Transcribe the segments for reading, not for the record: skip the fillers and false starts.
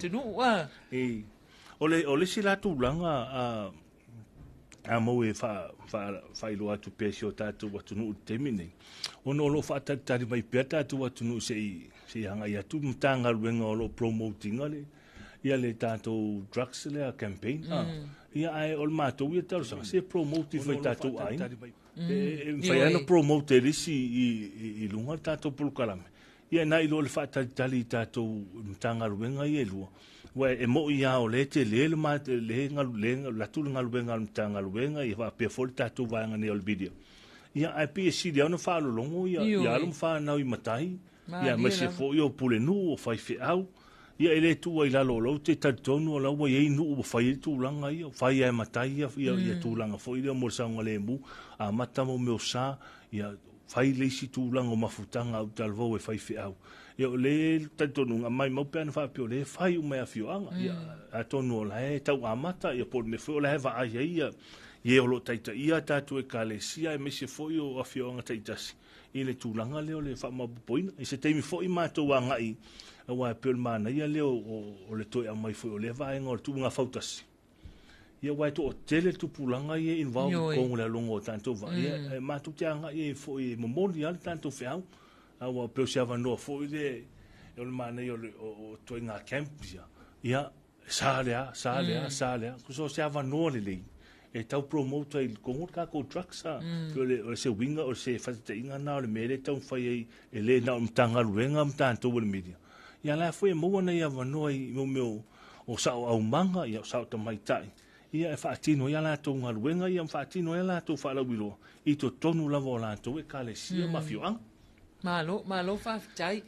atunuu a. O le, o le isi la tulaga a, a mau e faailoa atu pea i si o tatou atunuu i le taimi lenei, ona o lo o faatalitali mai pea le tatou atunuu se i, se i agai atu le Matagaluega o lo o promote ina le, ia le tatou drugs lea campaign. Ia ae o le matou ia talosaga, se promote ifo i tatou aiga. E mafai lava ona promote e le isi i luga le tatou polokalame. Ia na i lo le faatalitali i tatou Matagaluega ia e lua, aua e moni lava o lea e tele le le alu atu le galuega a le Matagaluega ia faapea foi le tatou vaega nei o le media. Ia ae pei e sili lava ona faalologo ia alo ma fanau i matai, ia aemaise foi o pulenuu, o faifeau. Ia e le tuua i lalo o lou te talitonu o la ua i ai nuu ua fai ai tulaga ia, fai lava e matai ia tulaga foi lea mo le saogalemu, amata mo mea o sa, ia fai le isi tulaga o mafutaga a utalavou e faifeau. Ia o le talitonuga, maimau pe ana faapea o lea e fai uma e afioaga. Ia atonu o la e tau amata, ia po o le mea foi o la e vaai ai ia e o lo o taitaia a tatou ekalesia aemaise foi o afioaga taitasi i le tulaga lea o le faamaopoopoina. I se taimi foi matou agai, aua e pei o le manaia lea o le toe aumai foi o lea vaega o le tuuga fautasi. Ia aua e toatele le tupulaga ia e involve i totonu o le aloga o tatou vaa. Ia e matou te agai ai foi e momoli lava le tatou feau. Aua pei o se avanoa foi lea o le manaia o ituaiga camp ia. Ia, sa lea, sa lea, sa lea. So o se avanoa lelei e tau promote ai i totonu o le tatou drugs. Pei o se uiga, o se faataitaiga lena o le mea lea e taumafai ai, e le na o le Matagaluega ma tatou o le media. Ia la foi e maua nai avanoa i mea o sao aumaga, ia o sao tamaitai, ia e faatino ai a latou galuega ia ma faatino ai a latou faalauiloa i totonu lava o latou ekalesia ma afioaga. Malo, malo faafetai.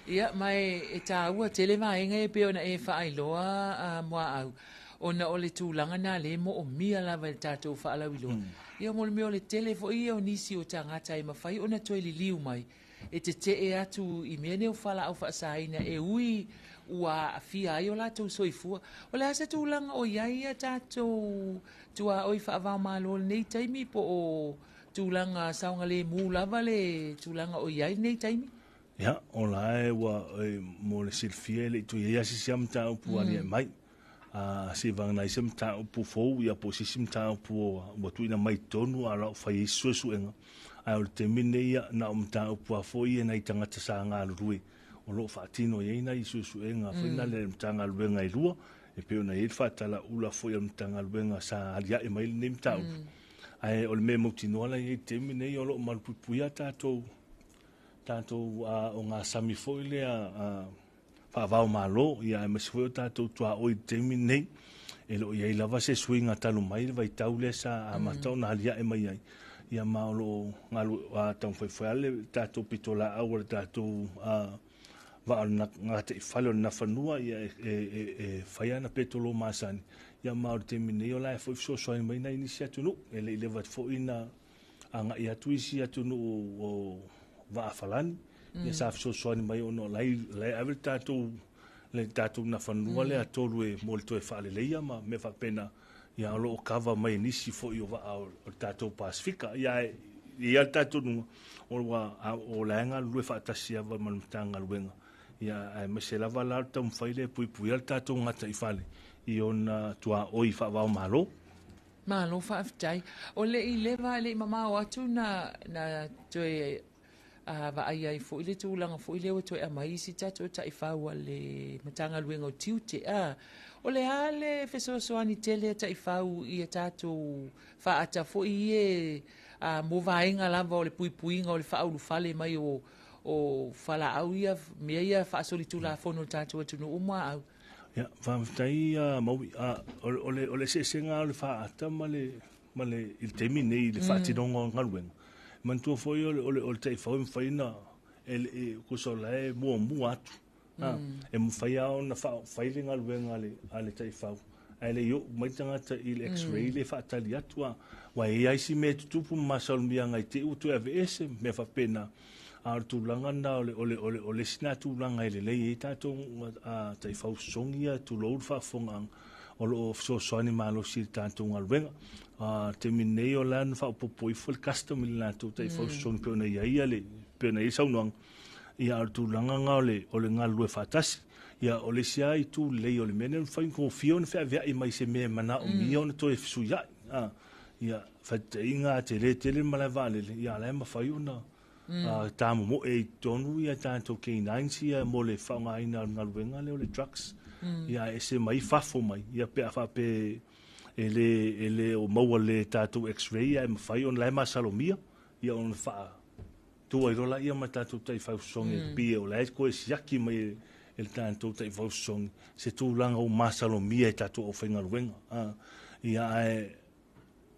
Ia, ma e taua tele vaega ia pei ona e faailoa, Muaau, ona o le tulaga na lea e moomia lava e le tatou faalauiloa. Ia, mo le mea o le tele foi ia o nisi o tagata e mafai ona toe liliu mai e tetee atu i mea nei o fualaau faasaina e ui ua aafia ai o latou soifua. O le a se tulaga o i ai ia tatou tuaoi faava-o-Malo i lenei taimi po o tulaga saogalemu lava le tulaga o i ai lenei taimi? Ia, o la e ua, mo le silafia e le i toe i ai lava se isi mataupu ua aliae mai. A seivagana ai se mataupu fou, ia po o se isi mataupu ua tuuina mai i totonu a o la ua fai ai se suesuega. Ae o le taimi lenei, ia, na o mataupu lava foi ia nai tagata sa galulue o lo o faatino i ai nai suesuega foi na le Matagaluega e lua, e pei ona i ai le faatalaula foi a le Matagaluega sa aliae mai lenei mataupu. Ae o le mea mautinoa la e i ai i le taimi lenei, o lo o malupuipuia tatou ogasami foi lea faava-o-Malo, ia aemaise foi o tatou tuaoi i le taimi lenei. E le o i ai lava se suiga talu mai le vaitau lea sa amata ona aliae mai ai, ia ma o lo o taumafai foi lava le tatou pitolaau a le tatou vaa o le gataifale o le Nafanua, ia e fai ana petolo masani, ia ma o le taimi nei o la e foi fesoasoani mai nai nisi atunuu. E le i leva foi na agai atu isi atunuu o vaa falani, ia sa fesoasoani mai ona o la e ave le tatou Nafanua lea tolu e mo le toe faaleleia ma mea faapena, ia o lo o kava mai e nisi foi o vaa o le tatou Pasefika. Ia ae i ai le talitonuga o la e galulue faatasi lava ma le Matagaluega, ia aemaise lava la le taumafai lea e puipuia le tatou gataifale i ona tuaoi faava-o-Malo. Malo faafetai. O le i leva, e le i mamao atu na toe vaai ai foi le tulaga foi lea ua toe aumai isi tatou taifau a le Matagaluega o Tiute. O le a le fesoasoani tele a taifau i a tatou faata foi ia mo vaega lava o le puipuiga o le faaulufale mai o fualaau ia, mea ia faasolitulafono i le tatou atunuu, Muaau? Ia, faafetai Maui. O le eseesega o le faata ma le i le taimi nei i le faatinoga o galuega, manatua foi o le taifau e mafai ona, tusa o la e muamua atu, e mafai lava ona fai le galuega a le taifau, ae le i oo mai le tagata i le x-ray le faatali atu. Aua e i ai isi mea e tutupu ma masalomia i te i ua toe aveese, mea faapena. A o le tulaga lena o le isi lena tulaga e lelei ai tatou taifau sosogi ia, tulou le faafofogaaga, o lo o fesoasoani malosi i le tatou galuega. O le taimi nei o la na faaopoopo ifo le custom i le latou taifau sosogi pei ona i ai le, pei ona i ai le saunoaga. Ia, a o le tulaga lena o le galulue faatasi. Ia, o le isi lava itu lelei o le mea lenei, e faigofie ona feaveai mai se mea e manaomia ona toe fesuiai. A, ia, faataitaiga a tele tele le malae vaalele, ia a o la e mafai ona tamomoe i totonu ia tatou K9s ia mo le faaaogaina o le galuega lea o le drugs. Ia ae ese mai fafo mai, ia pe a faapea e le, e le o maua lelei e tatou x-ray ae mafai ona la e masalomia, ia ona faa tuu ai loa laia ma le tatou taifau sosogi e pei o la e toe siaki mai e le tatou taifau sosogi se tulaga ua masalomia e tatou aufaigaluega. Ia ae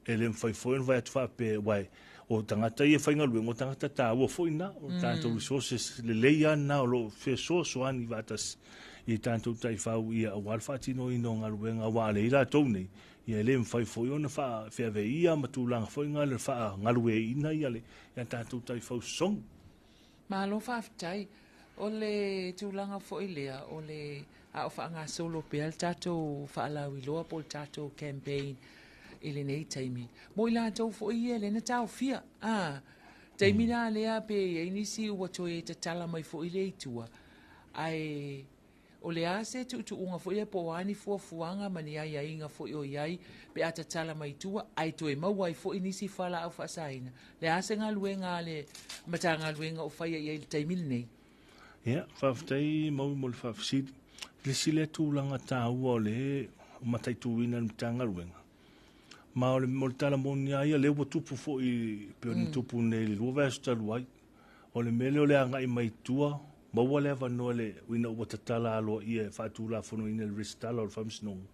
e le mafai foi ona vaai atu faapea, aua o tagata ia faigaluega, o tagata taua foi na, o tatou resources lelei lava na o lo o fesoasoani faatasi i tatou taifau ia aua le faatinoina o galuega, aua a leai latou nei, ia e le mafai foi ona faafeaveia ma tulaga foi na le faagalueaiina ia le ia tatou taifau sosogi. Malo faafetai. O le tulaga foi lea, o le a o faagasolo pea le tatou faalauiloa po o le tatou campaign i lenei taimi. Mo i latou foi ia lea na taofia, a, taimi la lea pe i ai nisi ua toe tatala mai foi lea i tua, ae O le a se tuutuuga foi lea po o a ni fuafuaga ma ni aiaiga foi o i ai pe a tatala mai tua ae toe maua ai foi nisi fualaau faasaina? Le a se galuega a le Matagaluega o faia i ai i le taimi lenei? Ia, faafetai Maui mo le faafesili. Le isi lea tulaga taua o le mataituina e le Matagaluega, ma o le, o le tala moni lava ia, lea ua tupu foi pei ona tupu nei i le 2 vaiaso talu ai. O le mea lea o le agai mai tua, maua le avanoa le ina ua tatala aloaia e faatulafonoina le resitala o le Faamasinoga,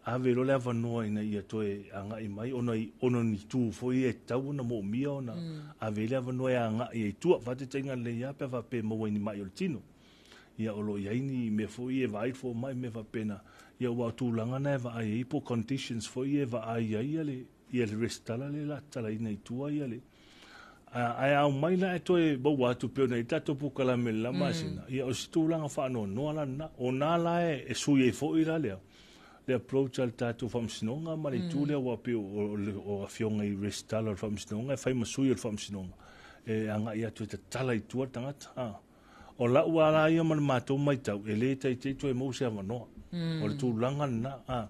ave loa le avanoa ina ia toe agai mai ona ona ni tu foi ia e tatau ona moomia ona ave ai le avanoa e agai ai i tua. Faataitaiga lelei lava pe a faapea e maua i ni mai o le tino. Ia o lo o i ai ni mea foi ia e vaai le fomai ma mea faapena. Ia aua o tulaga na e vaai ai po o conditions foi ia e vaai ai le ia le resitala lea o le a tatalaina i tua ia le ae a omai la e toe maua atu pei ona i ai tatou polokalame i le la masina, ia o se tulaga faanoanoa la lena. O na la e sui ai foi la lea le approach a le tatou Faamasinoga ma le itu lea aua pei o afioga i resitala o le Faamasinoga e fai ma sui o le Faamasinoga e agai atu e tatala i tua le tagata. A. O lau lava la ia ma le matou matau, e le taitai toe maua se avanoa. O le tulaga lena. A,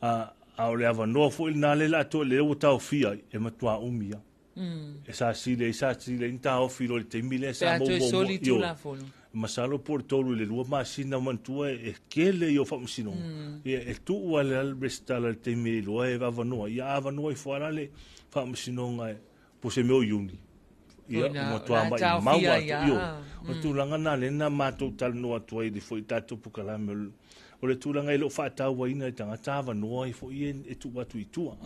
a, a o le avanoa foi lena lea o le a toe, lea ua taofia ai, e matua umi lava. E sa sili ai, sa sili ai ona taofi loa i le taimi lea sa maua muamua. Pe a toe soli Tulafono. Masalo po o le 3 i le 2 masina manatua e tele ia o faamasinoga. Ia e tuu lava le resitala i le taimi e iloa e avanoa. Ia a avanoa ifo lava la le faamasinoga e po o se mea o Iuni, ia, ua matua maimau atu, ioe. O le tulaga lena lea na matou talanoa atu ai i le foi tatou polokalame, o le tulaga e le o faatauaina e tagata avanoa ai foi ia e tuu atu i tua.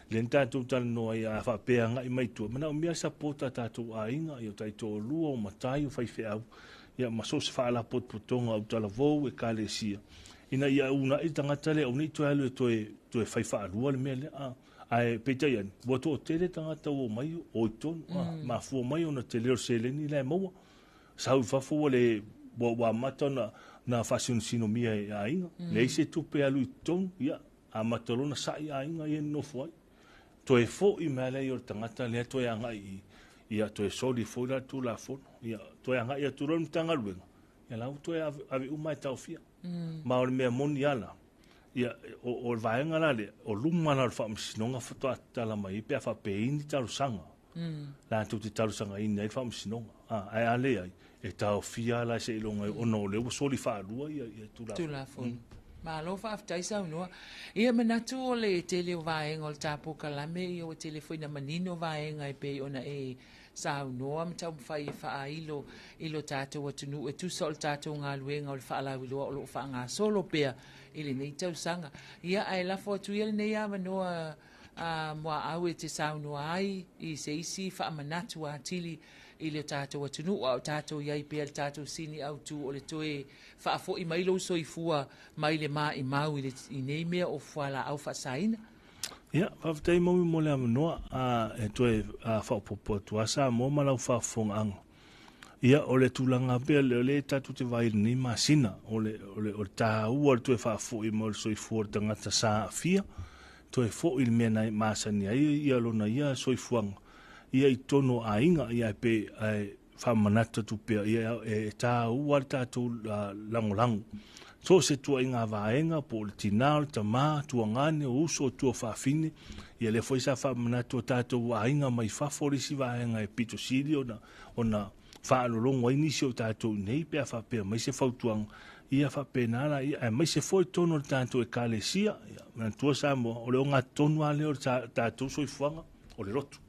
Lea na tatou talanoa ai, a faapea e agai mai tua, e manaomia le support a tatou aiga, ia o taitoalua, o matai, o faifeau, ia ma so o se faalapotopotoga o talavou, ekalesia, ina ia uunai le tagata lea, aua ne i toe alu e toe fai faalua le mea lea. Ae peitai ane, ua toatele tagata ua omai o i totonu, mafua mai ona tele o le seleni la e maua. Sau i fafo ua le, ua amata ona na faasinosino-mia e aiga, leai se tupe e alu i totonu, ia, amata loa ona sai aiga ia e nonofo ai. Toe foi mai lea o le tagata lea toe agai i, ia, toe soli foi la le Tulafono, ia, toe agai atu loa le Matagaluega, ia la ua toe ave uma e taofia. Ma o le mea moni lava la, Ia, o le vaega la lea, o luma la o le Faamasinoga faatoa tatala mai ai pe a faapea e i ai ni talosaga latou te talosagaina ai le Faamasinoga. Ae a leai, e taofia lava la seiloga ona o lea ua soli faalua ia Tulafono. Tulafono. Malo faafetai saunoa. Ia manatu o le tele o vaega o le ta polokalame, ia ua tele foi ina manino vaega e pei ona e saunoa ma taumafai e faailo i lo tatou atunuu e tusa o le tatou galuega o le faalauiloa o lo o faagasolo pea i lenei tausaga. Ia, ae lafo atu ia lenei avanoa a Muaau e te saunoa ai i se isi faamanatu atili i le tatou atunuu, a o tatou i ai pea i le tatou sini autu o le toe faafoi mai lou soifua mai le maimau i nei mea o fualaau faasaina. Ia, faafetai Maui mo le avanoa e toe faaopoopo atu lava Samoa ma lau faafofogaaga. Ia, o le tulaga pea lea o lea tatou te vaai i lenei masina, o le, o le, o le taua o le toe faafoi mai o le soifua o le tagata sa aafia, toe foi i le mea na masani ai ia lona ia soifuaga, ia i totonu o aiga, ia ae pe, ae faamanatu atu pea, ia e tāua le tatou lagolago. So o se tuaiga vaega po o le tinā, o le tamā, tuagane, o uso, o tuafafine, ia lea foi sa faamanatu o tatou aiga mai fafo le isi vaega e pito sili ona faalologo ai nisi o tatou i nei pe a faapea mai se fautuaga, ia faapena la, ia, aemaise foi totonu o le tatou ekalesia. Ia, manatua Samoa, o le ogatotonu lava lea o le tatou soifuaga, o le lotu.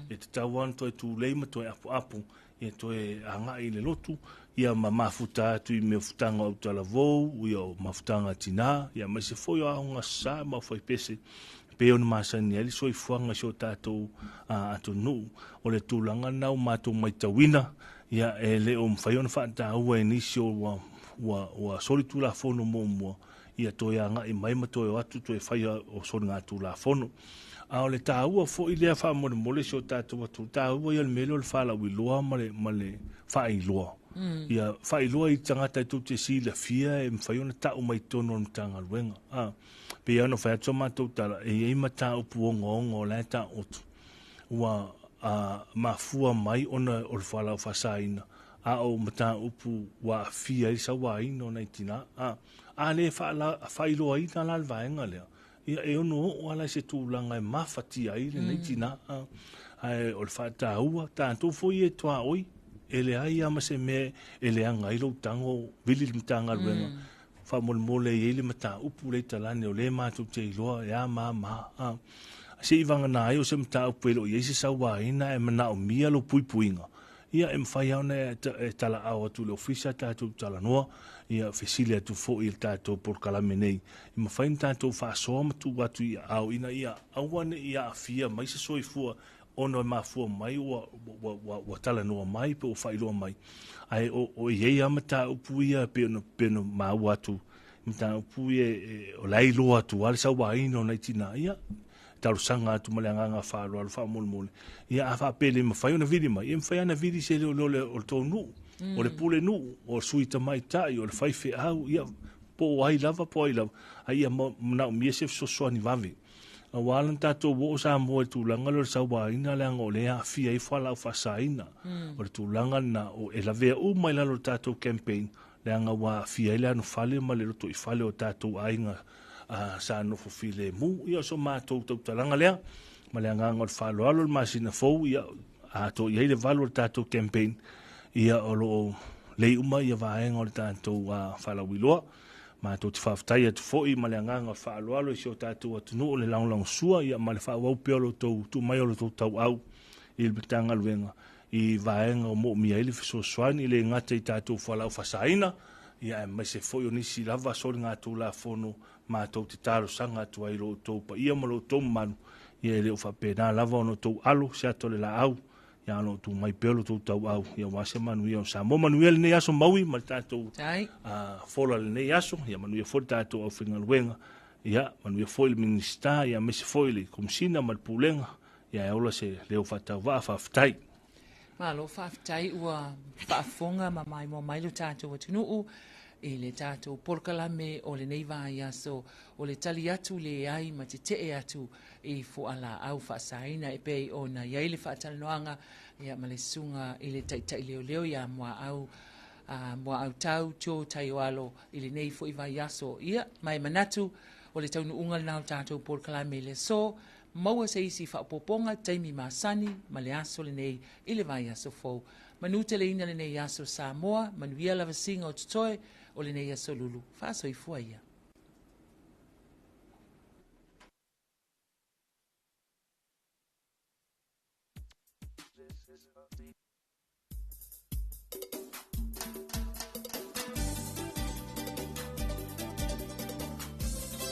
E tatau lava ona toe tulei ma toe apoapo, ia toe agai i le lotu, ia ma mafuta atu i mea futanga o autalavou, ia o mafutaga a tinā, ia aemaise foi o aoga sa ma faipese, pei ona masani ai le soifuaga i si o tatou atunuu. O le tulaga lena ua matou matauina, ia e le o mafai ona faataua e nisi o ua solitulafono muamua, ia toe agai mai ma toe o atu toe fai o soligatulafono. A o le taua foi lea faamolemole si o tatou atunuu, taua ia le mea lea o le faalauiloa ma le faailoa. Ia faailoa i tagata e tou te silafia e mafai ona tau mai totonu o le Matagaluega. Pei ona fai atu sa matou tala, e i ai mataupu ogaoga o la e taoto ua mafua mai ona o le fualaau faasaina, a o mataupu ua aafia ai le sauaina o nai tinā. A le faailoaina la le vaega lea, ia e ono oo lava la i se tulaga e mafatia ai lenei tinā. Ae o le faataua, tatou foi e tuaoi, e leai lava ma se mea e leaga ai lou tago vili le Matagaluega, faamolemole e i ai le mataupu lea i talane o lea matou te iloa e a ma a ma a. Se i vagana ai o se mataupu e le o i ai se sauaina ae manaomia lou puipuiga, ia e mafai lava ona e talaau atu i le ofisa tatou talanoa, ia fesili atu foi i le tatou polokalame nei, e mafai ona tatou faasoa ma tuu atu i aao ina ia aua ne i aafia mai se soifua ona e mafua mai ua talanoa mai pe ua faailoa mai. Ae o i ai lava mataupu ia pei ona maua atu, mataupu ia o la e iloa atu lava le sauaina o nai tinā, ia talosaga atu ma le agaga faaaloalo faamolemole. Ia a faapea e le mafai ona vili mai, ia mafai lava ona vili se leoleo o le tou nuu, o le pulenuu, o le sui tamaitai, o le faifeau, ia po o ai lava, po o ai lava, a ia manaomia se fesoasoani vave. Aua la na tatou oo Samoa i le tulaga lea o le sauaina, leaga o lea e aafia ai fualaau faasaina. O le tulaga lena, e lavea uma i lalo o le tatou campaign, leaga ua aafia ai le anofale ma le lotoifale o tatou aiga sa nofo filemu. Ia o so matou tautalaga lea, ma le agaga o le faaaloalo i le masina fou, ia atoa i ai le 8 o le tatou campaign, ia o lo o lei uma ia vaega o le tatou faalauiloa. Matou te faafetai atu foi ma le agaga o le faaaloalo i si o tatou atunuu le lagolagosua, ia ma le faaauau pea o lo outou tuu mai o lo outou tauau i le Matagaluega i vaega o moomia ai le fesoasoani, e le gata i tatou fualaau faasaina, ia aemaise foi o nisi lava soligatulafono matou te talosaga atu ai i lo outou paia ma lo outou mamalu, ia e le o faapena lava ona outou alo se ata o le laau, ia o lo o tuu mai pea lo outou tauau, ia aua se manuia o Samoa. Manuia lenei aso Maui ma le tatou fola lenei aso, ia manuia foi le tatou aufaigaluega, ia manuia foi le Minisita, ia aemaise foi le Komesina ma le Pulega, ia e ola se leo faatauvaa, faafetai. Malo faafetai ua faafofoga ma maimoa mai lo tatou atunuu i le tatou polokalame o lenei vaiaso o le tali atu leai ma tetee atu i fualaau faasaina e pei ona i ai le faatalanoaga ia ma le susuga i le taitai leoleo ia Muaau Muaau Tau Joe Taioalo i lenei foi vaiaso. Ia, ma e manatu o le taunuuga lena o le tatou polokalame i le aso, maua se isi faaopoopoga taimi masani ma le aso lenei i le vaiaso fou. Manu teleina lenei aso Samoa, manuia lavasiga o totoe o lenei aso lulu, faasoifua ia.